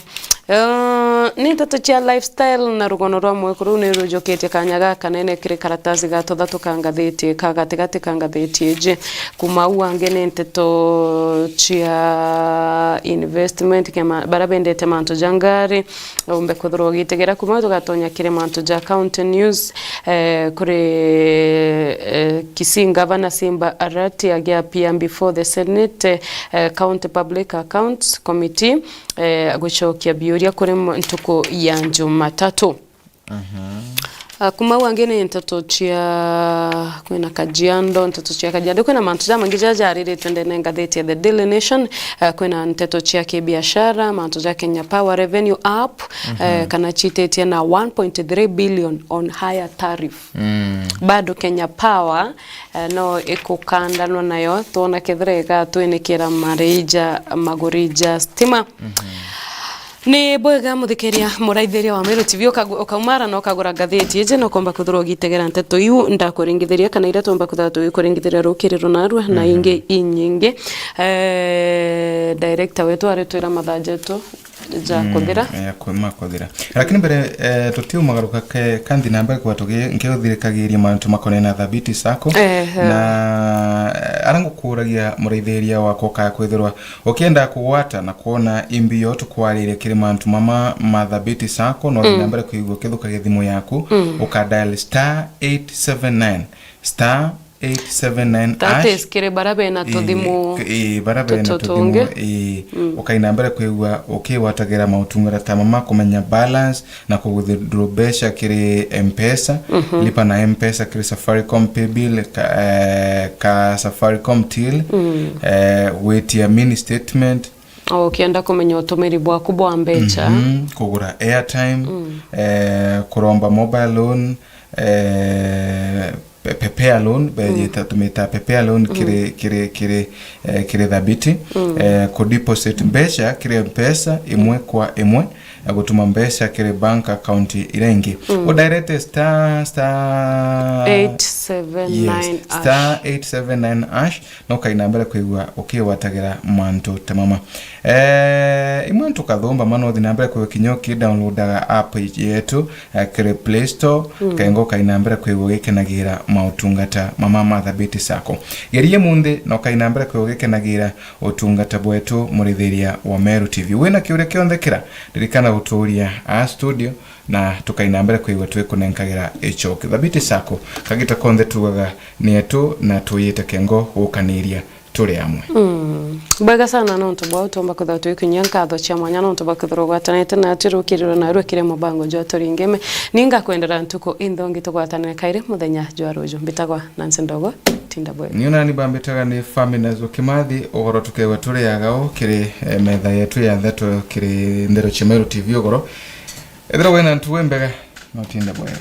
Eh, ni nteto cia lifestyle na rugono rwa mwekuru ni rujukitie kanya gakanene kiri karatasi ga tuthatu ka ngathiti, ka gatigati ka ngathiti iji. Kuma au angi ni nteto cia investment, kema-, baria bendete mantu ja ngari, umbe kwithirwa ugitegera. Kuma au tugatonya kiri mantu ja county news, eh, kuri, eh, Kisii Gavana Simba Arati agiappear before the Senate, eh, County Public Accounts Committee, eh, gucokia biuria kuri mo-, ntuku ya Jumatatu. Mhm. Ah, kuma au angi ni nteto cia, kwina Kajiado, nteto cia Kajiado, kwina mantu jamaingi jaria jariritwe ndene ngathiti ya The Daily Nation. Ah, kwina nteto cia kibiashara, mantu ja Kenya Power Revenue App, Mhm. eh, kana ciititie na one point three billion on higher tariff. Mm. Bado Kenya Power, eh, no ikukandanwa nayo, twona kethira igatwinikira marei ja maguri ja stima. Mhm. Ni bwega, muthikiria, muraithiria wa Meru T V, ukagu-, ukaumara na ukagura ngathiti iji, na ukomba kwithirwa ugitegera nteto iu ndakuringithiria, kana iria twomba kwithirwa tugikuringithiria rukiri runarua, na Mhm. ingi inyingi. Eh, director wetu aritwira mathaa jetu ja Mm, kuthira. ya ku-, ma kuthira. Lakini mbere, eh, tutiumagaruka ke-, kandi na mbere kwa tugi-, nkiuthirikagiria mantu makonene na Thabiti Sacco. Ehe. Na, eh, ara ngukuragia muraithiria wakwa ukaya kwithirwa Ukienda kugwata na kwona imbio tukwarire kiri mantu mama ma Thabiti Sacco, no Mm. na mbere kwigua ukithukagia thimu yaku, Mm. uka dial star eight seven nine, star eight seven nine That hash. Is kiri bara bena Ii, tuthimu ii, bara bena tutu tuthimu, tungi. Ii. Mm. Ukaina mbere kwigua ukigwatagira mautungata ta mama, kumenya balance, na ku withdraw mbeca kiri Mpesa, Mhm. lipa na M-Pesa kiri Safaricom Paybill, ka, eh, ka Safaricom Till, Mm. eh, gwitia mini statement. O, ukienda kumenya utumiri bwaku bwa mbeca. Mhm, kugura airtime, Mm. eh, kuromba mobile loan, eh, pe-, prepare loan, Mm. bejita, tumita prepare loan Mm. kiri, kiri, kiri, eh, kiri Thabiti, Mm. eh, ku deposit mbeca kiri Mpesa imwe kwa imwe, na gutuma mbeca kiri bank account iria ingi. Mm. Udairete star, star, Eight seven nine yes, hash. Star eight seven nine hash, no kaina mbere kwigua ukiwatagira mantu ta mama. Eh, imwe ntukathumba mano, uthi na mbere kwigua kinya ukidownloadaga app yetu, eh, kiri Play Store, mm, kengo kaina mbere kwigua ugikenagira mautungata mama ma Thabiti Sacco. Gerie munthi, no kaina mbere kwigua ugikenagira utungata bwetu, murithiria wa Meru T V. Wina kiuria kionthe kira, ririkana guturia aa studio, na tukaina mbere kwigua twikunenkagira icoki. Thabiti Sacco, kagita konthe tugaga ni etu na tuyite kengo gukaniria turi amwe. Mm. Bwega sana nontu bwa utumba kwithirwa twikinyia nkatho cia mwanya nontu bwa kwithirwa ugwatanite natwi rukiriro na rwikire mubango jwa Turingeme. Ninga kwendera ntuku inthongi tugwatanire kairi muthenya jwa ruju. Mbitagwa Nancy Ndogo, tinda bwega. Niu nani bambitaga ni Faminas Ukimathi, ugoro tukegwa turi agao kiri, eh, metha yetu ya ntheto kiri Nthero cia Meru T V ugoro. Ethirwa wina ntuku imbega, no tinda bwega.